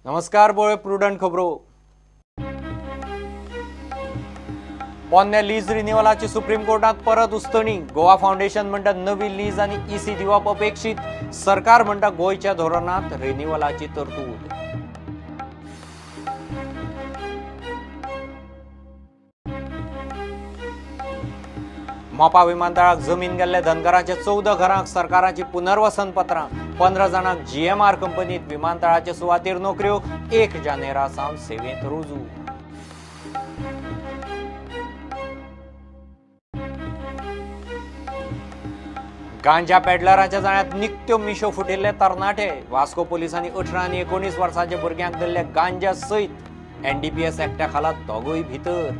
नमस्कार, बोळे प्रुडंट खबरो. पोन्न्या लीज रिन्युअलाची सुप्रीम कोर्टात परत उस्तणी. गोवा फाउंडेशन म्हणटा नवी लीज आनी ईसी दिवप अपेक्षीत. सरकार म्हणटा गोंयच्या धोरणात रिन्युअलाची तरतूद. मोपा विमानतळाक जमीन गेल्ल्या धनगराच्या 14 घरांक सरकाराची पुनर्वसन पत्रां. 15 जाणांक जीएमआर कंपनीत विमानतळाचे सुवातेर नोकऱ्यो. 1 जानेरा सावन सेवेंत रुजू. गांजा पेडलरांच्या जाळ्यांत निकत्यो मिशो फुटिल्ले तरणाटे. वास्को पोलिसांनी 18 आनी 19 वर्सांच्या भुरग्यांक धरले गांजा सयत. एनडीपीएस एक्टा खाला दोगूय भितर.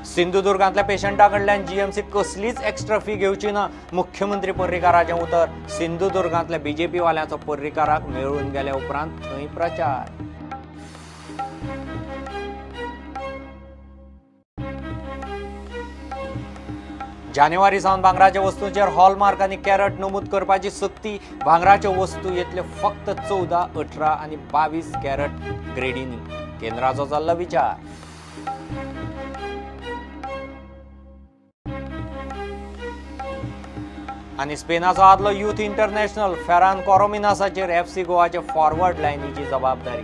सिंधुदुर्गांतल्या पेशंटा कडल्यान जीएमसी कसलीच एक्स्ट्रा फी घेवची ना, मुख्यमंत्री पर्रीकाराचें उतर. सिंधुदुर्गांतल्या बीजेपी वाल्यांचो पर्रीकाराक मेळून गेल्या उपरांत थंय प्रचार. जानेवारी सावन भांगराच्या वस्तूंचेर हॉलमार्क आनी कॅरट नमूद करपाची सक्ती. भांगराच्यो वस्तू येतल्यो फक्त 14, 18 आनी 22 कॅरट ग्रेडींनी. केंद्राचो चल्ला विचार. आनी स्पेनाचो आदलो यूथ इंटरनॅशनल फेरान कोरोमिनासाचेर एफसी गोवाचे फॉरवर्ड लायनीची जबाबदारी.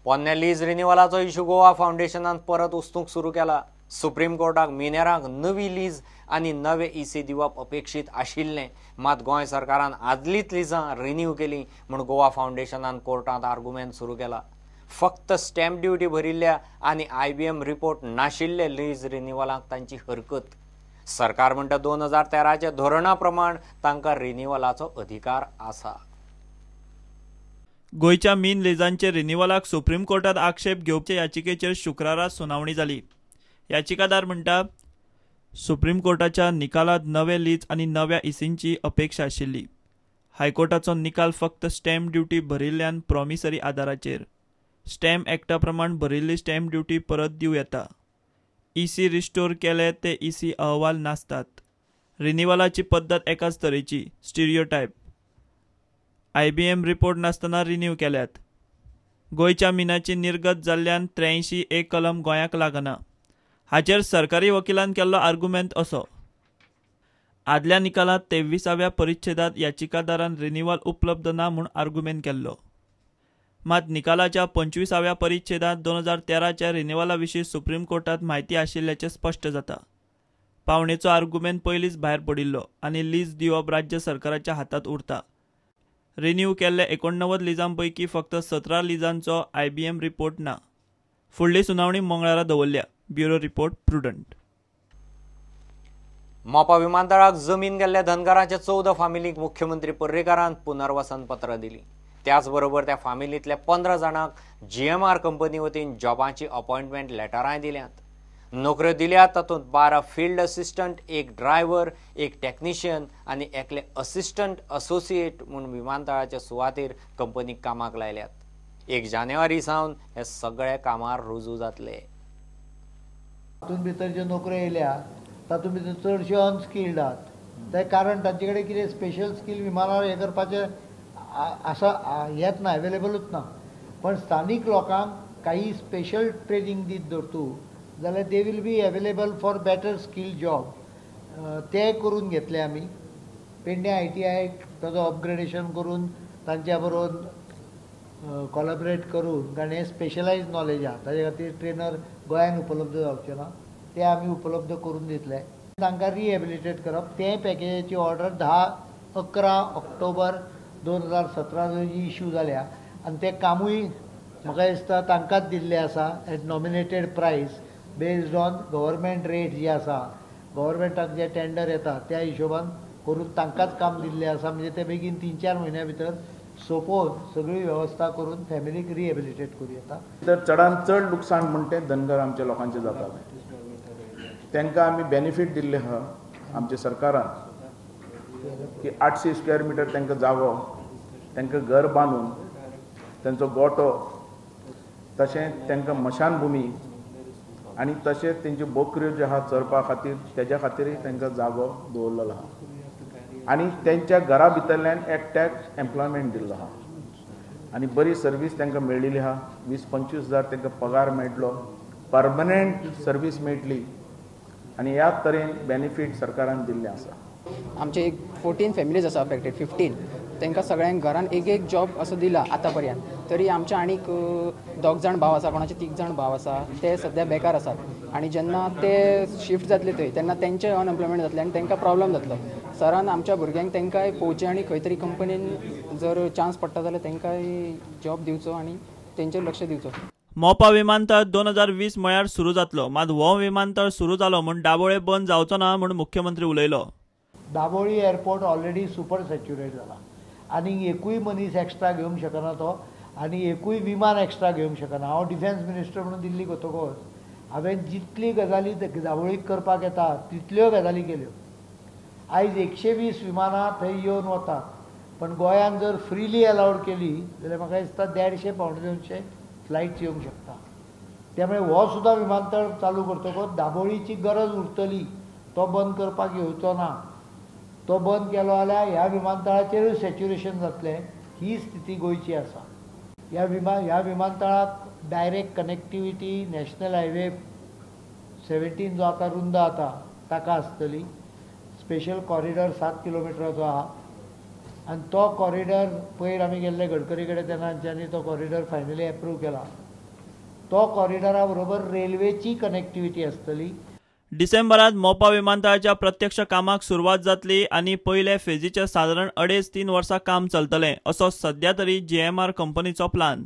पोन्न्या लीज रिन्युअलाचो इशू गोवा फाउंडेशनान परत उस्तूंक सुरू केला. सुप्रीम कोर्टाक मिनेरांक नवी लीज आनी नवे ईसी दिवप अपेक्षीत आशिल्लें, मात गोंय सरकारान आदलीच लिजां रिन्यू केली म्हूण गोवा फाउंडेशनान कोर्टांत आर्गुमेंट सुरू केला. फक्त स्टॅम्प ड्युटी भरिल्ल्या आनी आयबीएम रिपोर्ट नाशिल्ले लीज रिन्युअलांक तांची हरकत. सरकार म्हणटा 2013च्या धोरणा प्रमाण तांकां रिन्युअलाचो अधिकार आसा. गोंयच्या मीन लिजांचे रिन्युअलाक सुप्रीम कोर्टात आक्षेप घेवचे याचिकेचेर शुक्रारा सुनावणी जाली. याचिकादार म्हणटा सुप्रीम कोर्टाच्या निकालात नवे लीज आनी नव्या इसींची अपेक्षा आशिल्ली. हायकोर्टाचो निकाल फक्त स्टॅम्प ड्युटी भरिल्ल्यान प्रॉमिसरी आदाराचेर. स्टॅम्प एक्टा प्रमाण भरिल्ली स्टॅम्प ड्युटी परत दिवं येता. इसी रिस्टोर केले ते इसी अहवाल नासतात. रिन्युअलाची पद्दत एकाच तरेची, स्टिरियोटायप. आयबीएम रिपोर्ट नासतना रिन्यू केल्यात. गोंयच्या मिनाची निर्गत जाल्ल्यान 83A कलम गोंयाक लागना. हाचेर सरकारी वकिलान केल्लो आर्गुमेंत असो. आदल्या निकालात 23व्या परिच्छेदात याचिकादारान रिन्युअल उपलब्ध ना म्हूण आर्गुमेंत केल्लो. मात निकालाच्या 25व्या परिच्छेदात 2013च्या रिन्युअला विशीं सुप्रीम कोर्टात म्हायती आशिल्ल्याचें स्पश्ट जाता. पावणेचो आर्गुमेंत पयलींच भायर पडिल्लो आनी लीज दिवप राज्य सरकाराच्या हातांत उरता. रिन्यू केल्ल्या 89 लिजां पैकी फक्त 17 लिजांचो आयबीएम रिपोर्ट ना. फुडली सुनावणी मंगळारा दवरल्या. Bureau report, Prudent. Mopa विमानतळाक जमीन गेल्ल्या धनगराच्या 14 फामिलींक मुख्यमंत्री पर्रीकारान पुनर्वसन पत्र दिली. त्याचबरोबर त्या फामिलींतल्या 15 जाणांक जीएमआर कंपनी वतीन जॉबाची अपॉइंटमेंट लेटरांय दिल्यात. नोकऱ्यो दिल्यात तातूंत 12 फिल्ड असिस्टंट, 1 ड्रायव्हर, 1 टॅक्निशियन आनी एकले असिस्टंट असोसिएट म्हूण विमानतळाच्या सुवातेर कंपनीक कामाक लायल्यात. 1 जानेवारी सावन हे सगळे कामार रुजू जातले. तातूंत भितर ज्यो नोकऱ्यो येयल्या तातूंत भितर चडश्यो अनस्किल्ड आहात. तें कारण तांचे कडेन कितें स्पेशल स्कील विमानार हें करपाचें आसा हेंच ना, एवेलेबलूच ना. पण स्थानीक लोकांक काही स्पेशल ट्रेनींग दीत जर तूं जाल्यार they will be available for better skill job. ते करून घेतले आमी. पेडणे ITI ताजो अपग्रेडेशन करून तांच्या बरोबर कॉलेबरेट करून, कारण हें स्पेशलायज नॉलेज आहा, ताजे खातीर ट्रेनर गोंयान उपलब्ध जावचे ना, ते आमी उपलब्ध करून दितले. तांकां रिहेबिलिटेट करप, ते पॅकेजीची ऑर्डर 10-11 ऑक्टोबर 2017 रोजी इश्यू जाल्या आनी तें कामूय म्हाका दिसता तांकांच दिल्लें आसा at nominated price based on government rate जी आसा, गव्हर्मेंटाक जे टेंडर येता त्या हिशोबान करून तांकांच काम दिल्लें आसा. म्हणजे ते बेगीन 3-4 म्हयन्या भितर सोंपोवन सगळी वेवस्था करून फॅमिलीक रिहेबिलिटेट करूं येता. तर चडान चड लुकसाण म्हणटा तें धनगर आमच्या लोकांचें जाता. तांकां आमी बेनिफीट दिल्लें आहा आमच्या सरकारान की 800 स्क्वेअर मिटर तांकां जागो तांकां घर बांदून तांचो गोठो, तशेंच तांकां मशानभुमी आनी तशेंच तेंच्यो बकऱ्यो ज्यो आहा चरपा खातीर तेज्या खातीरय तांकां जागो दवरलेलो आहा आनी तेंच्या घरा भितरल्यान एकट्याक एम्प्लॉयमेंट दिल्लो आहा आनी बरी सर्वीस तांकां मेळिल्ली आहा. 20-25 हजार तांकां पगार मेळटलो, परमनंट सर्वीस मेळटली आनी ह्या तरेन बेनिफीट सरकारान दिल्लें आसा. आमचे एक 14 फॅमिलीज आसा अफेक्टेड, 15 तांकां सगळ्यांक घरान एक एक जॉब असो दिला आतां पर्यंत. तरी आमचे आनीक 2 जाण भाव आसा, कोणाचे 3 जाण भाव आसा, ते सद्या बेकार आसात आनी जेन्ना ते शिफ्ट जातले थंय तेन्ना तेंचे अनएम्प्लॉयमेंट जातलें आनी तांकां प्रॉब्लम जातलो. सरान आमच्या भुरग्यांक तांकांय पळोवचें आनी खंय तरी कंपनीन जर चान्स पडटा जाल्यार तांकांय जॉब दिवचो आनी तेंचेर लक्ष दिवचो. मोपा विमानतळ 2020 म्हळ्यार सुरू जातलो, मात हो विमानतळ सुरू जालो म्हूण दाबोळे बंद जावचो ना म्हूण मुख्यमंत्री उलयलो. Dabolim airport already super saturate जाला, आनी एकूय मनीस एक्स्ट्रा घेवंक शकना तो आनी एकूय विमान एक्स्ट्रा घेवंक शकना. हांव डिफेन्स मिनिस्टर म्हणून दिल्लीक वतकच हांवें जितली गजाली दाबोळीक करपाक येता तितल्यो गजाली केल्यो. आयज 120 विमानां थंय येवन वतात, पण गोंयान जर फ्रिली अलावड केली जाल्यार म्हाका दिसता 150-175 फ्लायट्स येवंक शकता. त्यामुळे हो सुद्दां विमानतळ चालू करतकच दाबोळीची गरज उरतली, तो बंद करपाक येवचो ना. तो बंद केलो जाल्यार ह्या विमानतळाचेरूय सॅच्युरेशन जातलें, ही स्थिती गोंयची आसा. ह्या विमानतळाक डायरेक्ट कनेक्टिविटी नॅशनल हायवे 17 जो आतां रुंद जाता ताका आसतली. स्पेशल कॉरिडॉर 7 किलोमिटराचो आहा आनी तो कॉरिडॉर पयर आमी गेल्ले गडकरी कडेन तेन्ना आमच्यांनी तो कॉरिडॉर फायनली एप्रूव केला. तो कॉरिडॉरा बरोबर रेल्वेची कनेक्टिविटी आसतली. डिसेंबरात मोपा विमानतळाच्या प्रत्यक्ष कामाक सुरवात जातली आनी पयले फेजीचे सादारण 2.5-3 वर्सां काम चलतलें असो सद्या तरी जीएमआर कंपनीचो प्लान.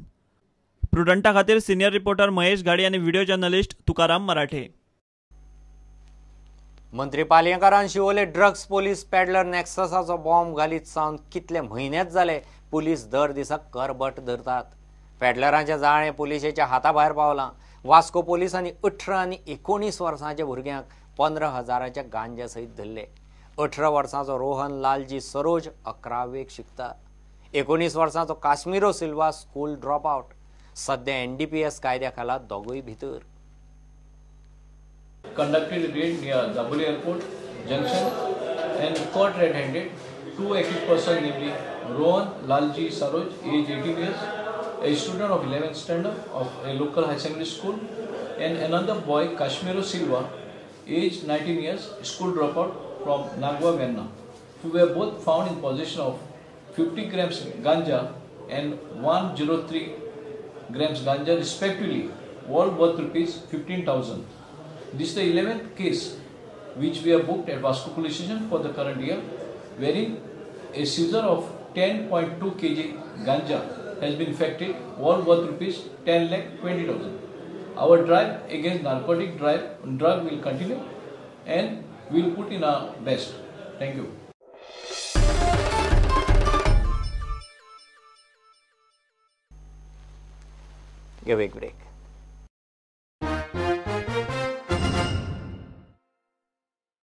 प्रुडंटा खातीर सिनियर रिपोर्टर महेश घाडी आनी व्हिडिओ जर्नलिस्ट तुकाराम मराठे. मंत्री पालयेंकारान शिवोले ड्रग्स पोलीस पॅडलर नॅक्ससाचो बॉम्ब घालीत सावन कितले म्हयनेच जाले पुलीस दर दिसा करबट धरतात. पॅडलरांचें जाळें पुलिशेच्या हाता भायर पावलां. वास्को पोलिसांनी 18 आनी 19 वर्सांच्या भुरग्यांक 15,000च्या गांजा सयत धरले. 18 वर्सांचो रोहन लालजी सरोज 11वेक शिकता. 19 वर्सांचो काश्मीरो सिल्वा स्कूल ड्रॉप आवट. सद्या NDPS कायद्या खाला दोगूय भितर. Conducted a raid near Dabolim Airport Junction and caught red-handed 2 accused persons, namely Rohan Lalji Saroj, age 18 years, a student of 11th standard of a local high secondary school, and another boy Kashmiro Silva, age 19 years, school dropout from Nagua, Verna, who were both found in possession of 50 grams ganja and 103 grams ganja respectively, all worth rupees 15,000. This is the 11th case which we have booked at Vasco Police Station for the current year, wherein a seizure of 10.2 kg ganja has been effected, all worth rupees 10,20,000. Our drive against narcotic drug will continue and we will put in our best. Thank you. Give a break.